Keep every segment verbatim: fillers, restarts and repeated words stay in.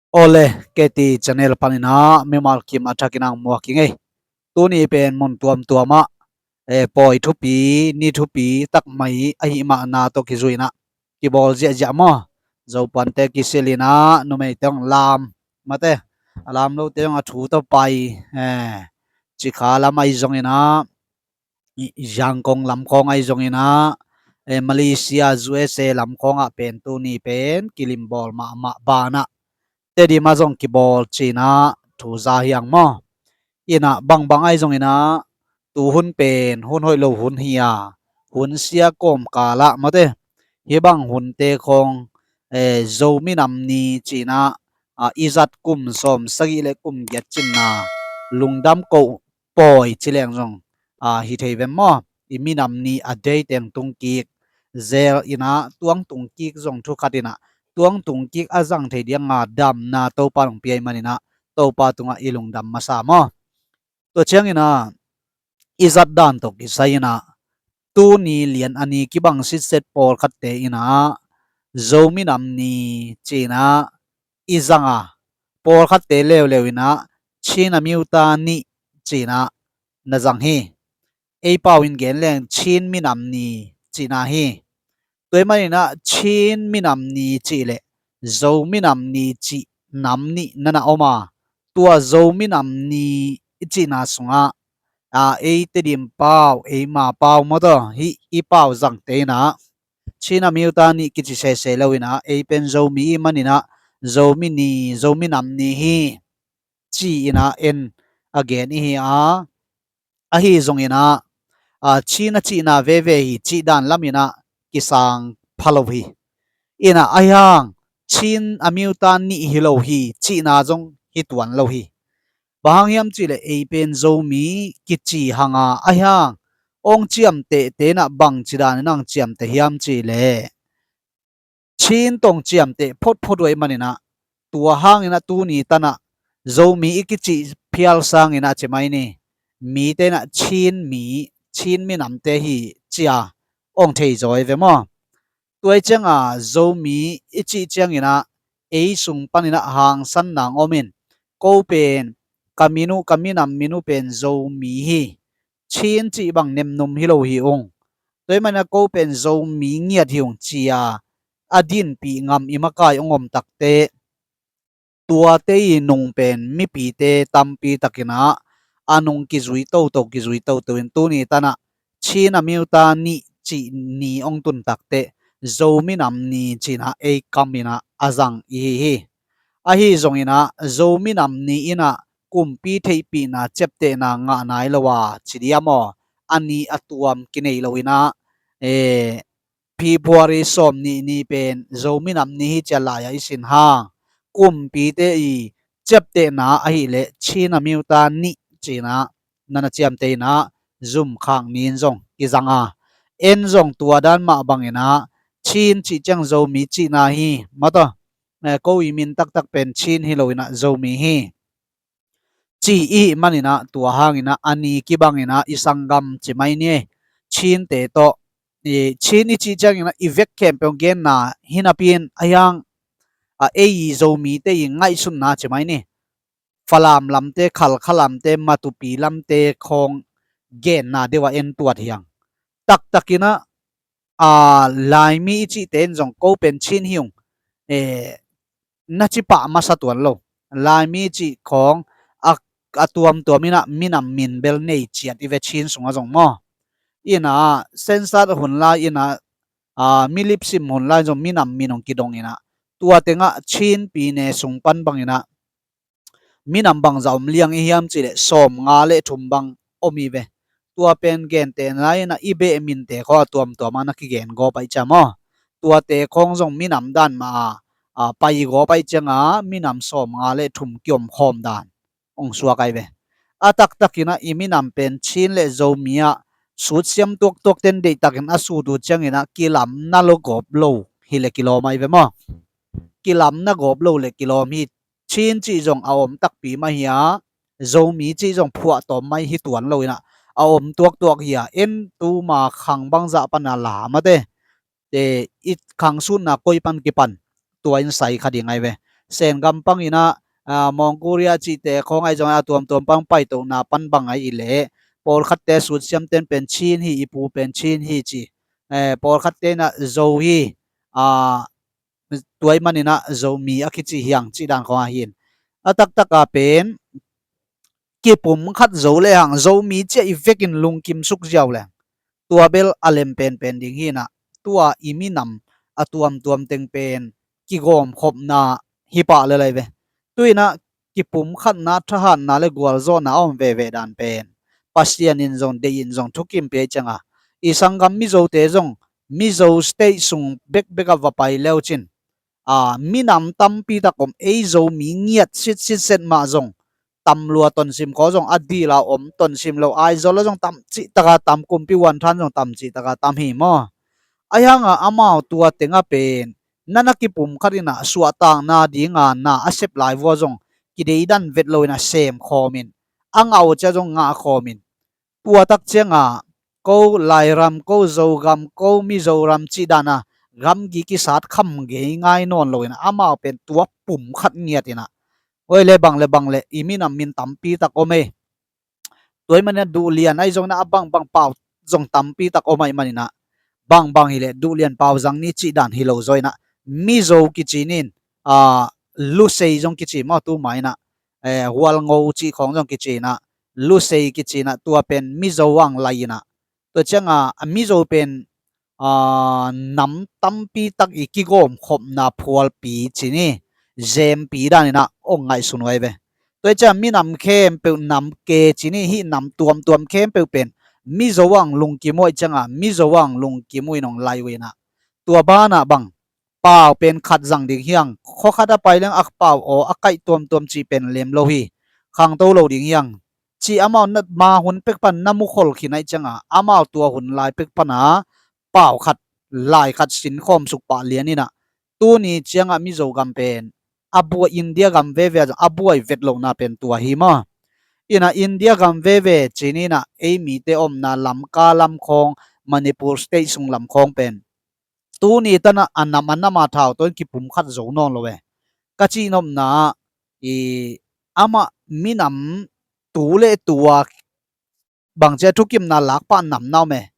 Awle, K T channel panin ah mimal kim a thakin ang muak hi ngei. Tuni pen mun tuamtuam ah, eh, pawi thupi, ni thupi tak mai ahi mahna tawh kizui in ah kibawl ziahziah maw? Zopuante kisil in ah numeite hong lam, mate, a lam lote hong a thu tawh pai, eh, Cikha lam ahi zongin ah, i, Yangon lam khawng ahi zongin ah, eh, Malaysia, U S A lam khawngah pen tuni pen kilimbawl mahmah banah Tedim ah zong kibawl ci-in ah thu za hi hang maw? In ah bangbang ahi zongin ah tu hun pen hun hoih lo hun hi a, hun sia kawmkal ah, mate, hih bang hunte khawng, eh, Zo minam ni ci-in ah, ah, i zat kum sawm sagih le kum giat cinna lungdam koh pawi ci leng zong, ah, hi thei ve maw? I minam ni a day teng tungkik zel in ah, tuang tungkik zong thu khat in ah, tuang tungkik a zang thei ding a damna Topa hong pia ahih manin ah, Topa tungah i lungdam masa maw? Tua ciangin ah i zat dan tawh kisai in ah, tuni lian a ni kibang sitset pawlkhatte in ah Zo minam ni ci-in ah i zang a, pawlkhatte leuleu in ah Chin a miuta nih ci-in ah na zang hi. Ei pau in gen leng Chin minam ni cihna hi. Tua ahih manin ah Chin minam ni cih le Zo minam ni cih nam nih na na om a, tua Zo minam ni i cihna sungah, a, ei Tedim pau, ei ma pau maw, tua hih i pau zangte in ah Chin a miuta nih kici sese lo in ah, ei pen Zomi i hih manin ah Zomi ni, Zo minam ni hi ci-in ah en a gen i hi a, ahi zongin ah, a, Chin a cihna veve hi cih dan lam in ah kisang pha lo hi. In ah ahi hang Chin a miuta nih hi lo hi cihna zong hi tuan lo hi. Bang hang hiam cih leh ei pen Zomi kici hang a, ahi hang hong ciamtehte in ah bangci dan in hong ciamteh hiam cih leh Chin tawh hong ciamteh photphot uh ahih manin ah, tua hangin ah tuni tan ah Zomi i kicih phial sangin ah ci mai ni, mite in ah Chin mi, Chin minamte hi ci-a hong thei zaw hi ve maw? Tua ahih ciangin Zomi i cih ciangin ah ei sung panin ah hangsan nang om in, ko pen ka min uh, ka minam min uh pen Zomi hi, Chin cih bang nemnum hi lo hi ung. Tua ahih manin ah ko pen Zomi ngiat hi ung ci-a a dinpih ngam i makai hong om takteh, tuate i nung pen mipite tampi takin ah a nung kizui toto, kizui toto in tuni tan ah Chin a miuta nih cih ni hong tun takteh Zo minam ni ci-in ah ei kam in ah a zang i hi hi. Ahi zongin ah Zo minam ni in ah kumpi theihpihna ciaptehna ngah nai lo a ci diam aw? A ni a tuam kinei lo in ah, eh, February sawm nih ni pen Zo minam ni hi ci-a lai-ah i sin hang, kumpite i ciaptehna ahih leh Chin a miuta nih ci-in ah na na ciamteh in ah zumkhak ni in zong kizang a, en zong tua dan mah bangin ah Chin cih ciang Zomi cihna hi, mataw, eh, ko i min taktak pen Chin hi lo in ah Zomi hi ci i hih manin ah, tua hangin ah a ni kibangin ah i sanggam ci mai ni, Chinte tawh, i Chin i cih ciangin ah i vek khempeuh genna hi napi in, ahi hang, a, ei i Zomite i ngaihsutna ci mai ni, Falam lamte, Khalkha lamte, Matupi lamte khawng genna deuh ah en tuat hi hang. Taktakin ah, a, Laimi i cihte in zong ko pen Chin hi ung, eh, na ci pah masa tuan lo. Laimi i cih khawng a, a tuamtuam in ah minam min bel nei ciat i ve Chin sungah zong maw? In ah census hun lai in ah, a, milip sim hun lai zong minam min hong kidong in ah, tua tengah Chin pyine sung pan bangin ah minam bangzah om liang i hiam cih leh sawmnga le thum bang om i ve. Tua pen gentehna in ah i beh minte khawng a tuamtuam ah na kigen gawp ahih ciang maw? Tuate khawng zong minam dan mah a, a, pai gawp ahih ciangin minam sawmnga le thum kiom khawm dan hong suak ahi ve. A taktakin ah i minam pen Chin le Zomi ah sutsiam tuaktuak ten deihtakin a sut uh ciangin ah kilamna lo gawp lo hi leh kilawm ahi ve maw? Kilamna gawp lo leh kilawm hi. Chin cih zong a om takpi mah hi a, Zomi cih zong phuahtawm mah hi tuan lo in ah a om tuaktuak hi a, en tuma khang bangzah pan a la mate, te, i khang sutna koi pan kipan, tua in sai kha ding ahi ve. Sen gam pangin ah, ah, Mongolia cihte khawng ahi zongin a tuamtuam pang paitohna pan bang ahi leh, pawlkhatte sutsiamten pen Chin hi, i pu pen Chin hi ci. Eh, pawlkhatte in ah Zo hi, ah, tua ahih manin ah Zomi a kici hi hang cih dan khawng ahi in. A taktak a pen kipumkhat zo lehang Zomi ci-a i vekin lungkim suk ziau leng, tua bel a lem penpen ding hi in ah, tua i minam a tuamtuam teng pen kigawmkhopna hi pah lel ahi ve. Tu-in ah kipumkhatna, thahatna le gualzawhna a om veve dan pen Pasian in zong, deih in zong thukim pia ahih ciangin, i sanggam Mizote zong Mizo state sung bekbek ah va pai le uh cin, a, minam tampi tak om, ei Zomi ngiat sitsit set mah zong, tam lua tonsim khawng zong a dil a om, tonsim lo Aizawl ah zong tam cih tak a tam, kumpi huan than zong tam cih tak a tam hi maw. Ahi hang a amau tua teng ah pen na na kipumkhat in ah suahtakna ding a na a sep lai vua zong kideidan vet lo in ah sem khawm in, a ngah uh ciang zong ngah khawm in, tua tak ciang a ko Lairam, ko Zogam, ko Mizoram cih dan a gamgi kisat kham ngei ngai nawn lo in ah amau pen tua pumkhat ngiat in ah, oi le bang le bang le i minam min tampi tak om ei. Tua ahih manin ah duhlian ahi zongin ah a bangbang pau zong tampi tak om ahih manin ah, bangbang hi leh duhlian pau zang ni cih dan hi lo zaw in ah, Mizo kici ni in, a, Lusei zong kici maw, tu ma in ah, eh, Hualngo cih khawng zong kici in ah, Lusei kici in ah, tua pen Mizo ang lai in ah, tua ciang a, a Mizo pen, a, nam tampi tak i kigawmkhopna phualpi ci ni, zempi dan in ah ong ngaihsun uh ahi ve. Tua ahih ciang minam khempeuh nam ke ci ni, hih nam tuamtuam khempeuh pen Mizo ang lungkim uh ahih ciang a, Mizo ang lungkim uh in ong lai uh in ah, tua ban ah bang pau pen khat zang ding hi hang, khua khat a pai leng a pau aw a kaih tuamtuam cih pen lem lo hi, khangto lo ding hi hang, cih amau na, ma hun pek pan na mukhol khin ahih ciang a, amau tua hun lai pek pan a pau khat, lai khat sinkhawm suk pah lian in ah, tuni ciang a Mizo gam pen a buai, India gam veve ah zong a buai vet lohna pen tua hi maw. In ah India gam veve ci ni in ah ei mite omna Lamka lam khawng, Manipur state sung lam khawng pen tuni tan ah a nam a nam a thau tawh in kipumkhat zo nawn lo e. Ka cihnopna ah, i, amah minam tu le tua bangci a thukimna lak pah nam na om e.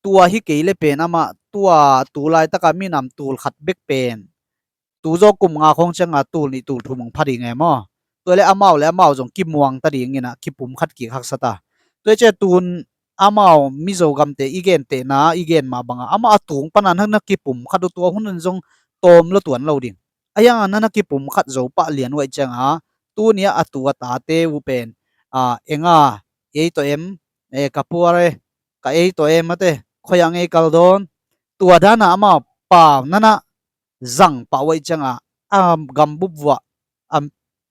Tua hi kei le pen amah tua tu laitak a minam tul khat bek pen tu zawh kum nga khawng ciang a tul nih tul thum hong pha ding e maw. Tua le amau le amau zong kimuang ta ding in ah kipumkhat kik haksa ta. Tua ahih ciang tun amau Mizo gamte i gentehna i gen mah bang a amah a tung pan a na na kipumkhat uh tua hun in zong tawm lua tuan lo ding. Ahi hang a na na kipumkhat zo pah lian uh ahih ciang a, tuni a a tu a tate uh pen, a, eng a, ei tawh em, e, ka puar e, ka ei tawh em a te, khoi ang ei kal dawn. Tua dan a amau pau na na zang pah uh ahih ciang a, a gam bup vuah, a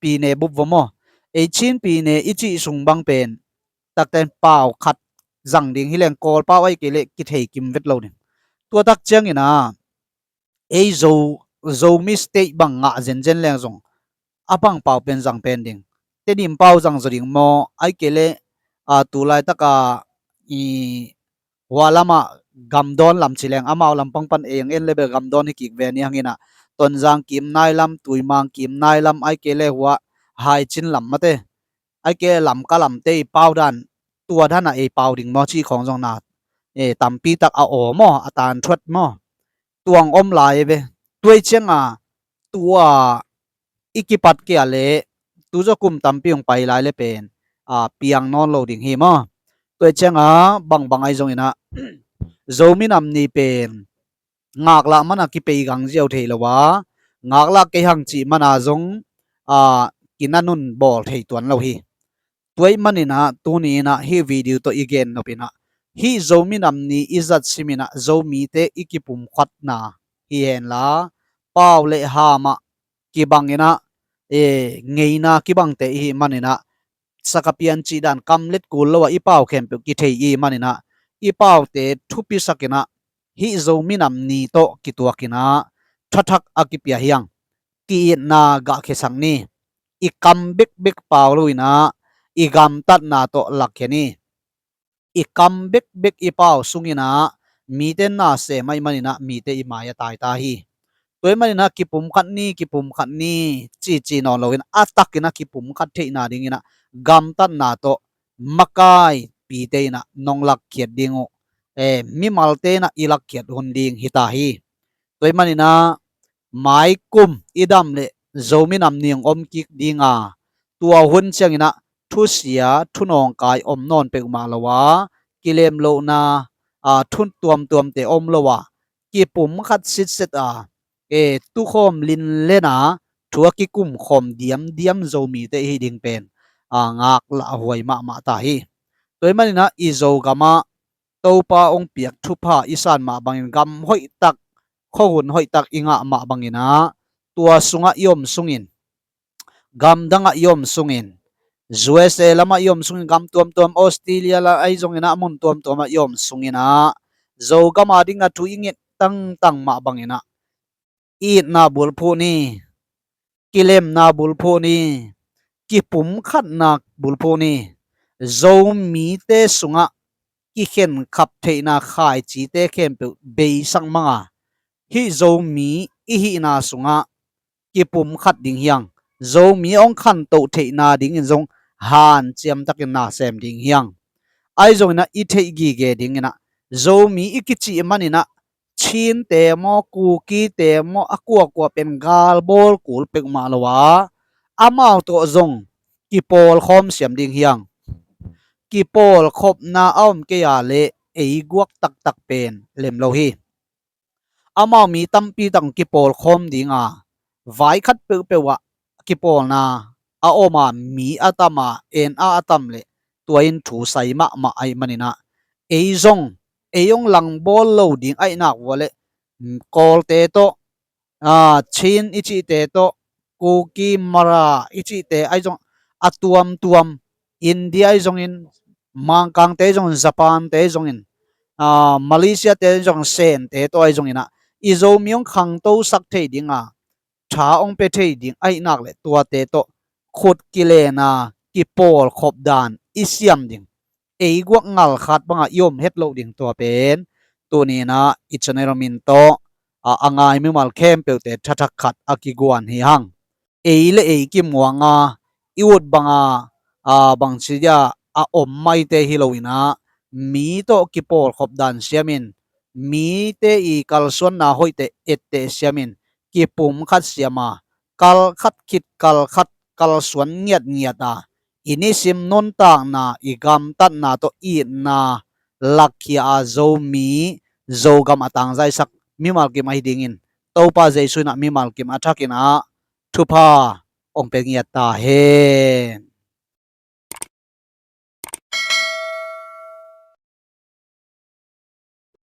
pine bup vua maw, ei Chin pine i cih sung bang pen, takten pau khat zang ding hi leng Kawl pau ahih kei leh kithei kim vet lo ding. Tua tak ciang in ah ei Zo, Zomi state bang ngah zenzen leng zong a bang pau pen zang pen ding. Tedim pau zang zaw ding maw, ahih kei leh, a, tu laitak a, i, hua lam ah Gamdawn lam ci leng amau lam pang pan ei ang en le bel Gamdawn hi kik ve ni hang in ah, Tonzang kim nai lam, Tuimang kim nai lam, ahih kei leh hua Haicin lam mate, ahih kei leh Lamka lamte i pau dan, tua dan a ei pau ding maw cih khawng zong na, e, tampi tak a aw maw, a tan thuat maw, tua ang om lai ve. Tua ahih ciang a tua i kipat kei a leh tu zawh kum tampi hong pai lai le pen, a, piang nawn lo ding hi maw. Tua ahih ciang a bangbang ahi zong in ah Zomi Nam Ni pen ngaklah man a kipei gang ziau thei lo a, ngaklah kei hang cih man a zong, a, kinanun bawl thei tuan lo hi. Tua ahih manin ah tuni in ah hih video tawh i gen nop in ah, hih Zomi Nam Ni i zat sim in ah Zomite i kipumkhatna hi hen la, pau le ham ah kibang in ah, e, ngeina kibangte i hih manin ah, sakapian cih dan kam let kul lo a i pau khempeuh kithei i hih manin ah, i paute thupisak in ah hih Zomi Nam Ni tawh kituak in ah thathak a kipia hi hang. Ki-itna gahkhiasak ni. I kam bekbek pau lo in ah i gamtatna tawh lakkhia ni. I kam bekbek i pau sung in ah mite na sem ahih manin ah mite i mai a tai ta hi. Tua ahih manin ah kipumkhat ni, kipumkhat ni cici nawn loin a takin ah kipumkhat theihna dingin ah gamtatna tawh makaipite in ah nong lakkhiat ding uh, eh, mimalte in ah i lakkhiat hun ding hi ta hi. Tua ahih manin ah maikum i dam leh Zomi Nam Ni hong om kik ding a, tua hun ciangin ah thusia, thunawngkai om nawn peuhmah lo a, kilemlohna, a, thu tuamtuamte om lo a, kipumkhat sitset a, e, tukhawm linlen a, thu a kikumkhawm diamdiam Zomite i hih ding pen, a, ngaklah huai mahmah ta hi. Tua ahih manin ah i Zogam ah Topa hong piak thupha i san mah bangin gam hoihtak, khuahun hoihtak i ngah mah bangin ah, tua sungah i om sungin, gamdangah i om sungin, U S A lamah i om sungin, gam tuamtuam, Australia lam ahi zongin ah, mun tuamtuamah i om sungin ah, Zogam a dingah thu i nget tangtang mah bangin ah, itna bulphuh ni, kilemna bulphuh ni, kipumkhatna bulphuh ni. Zomite sungah kikhenkhap theihna khaicite khempeuh beisak mang a, hih Zomi i hihna sungah kipumkhat ding hi hang. Zomi hong khantoh theihna dingin zong hanciam takin na sem ding hi hang. Ahi zongin ah i theih gige dingin ah, Zomi i kicih manin ah Chinte maw, Kukite maw, a kuakua pen galbawl kul peuhmah lo a, amau tawh zong kipawlkhawm siam ding hi hang. Kipawlkhopna a om kei a leh ei guak taktak pen lem lo hi. Amau mi tampi tak kipawlkhawm ding a, vai khat peuhpeuh ah kipawlna a om a, mi a tam a, en a a tam leh tua in thu sai mahmah ahih manin ah, ei zong, ei hong langbawl lo ding ahih nak uh a leh, mm, Kawlte tawh, a, Chin i cihte tawh, Kuki, Mara i cihte ahi zong, a tuamtuam, India ahi zongin, Mangkangte ahi zongin, Japante ahi zongin, a, Malaysiate ahi zongin, Sente tawh ahi zongin ah, i Zomi hong khangtosak thei ding a, tha hong pia thei ding ahih nak leh tuate tawh khut kilen a, kipawlkhop dan i siam ding, ei guak ngalkhat bangah i om het loh ding, tua pen tuni in ah i channel min tawh, a, a ngai mimal khempeuhte thathak khat a kiguan hi hang. Ei le ei kimuang a, i ut bang a, a, bangci dia a om maite hi lo in ah, mi tawh kipawlkhop dan siamin, mite i kalsuanna hoihte etteh siamin, kipumkhat siam a, kalkhat khit kalkhat kalsuan ngiatngiat a, i nisim nuntakna, i gamtatna tawh itna lakkhia a, Zomi, Zogam a tangzaisak mimal kim ahi dingin Topa Jesu in ah mimal kim a thakin ah thupha hong pia ngiat ta hen.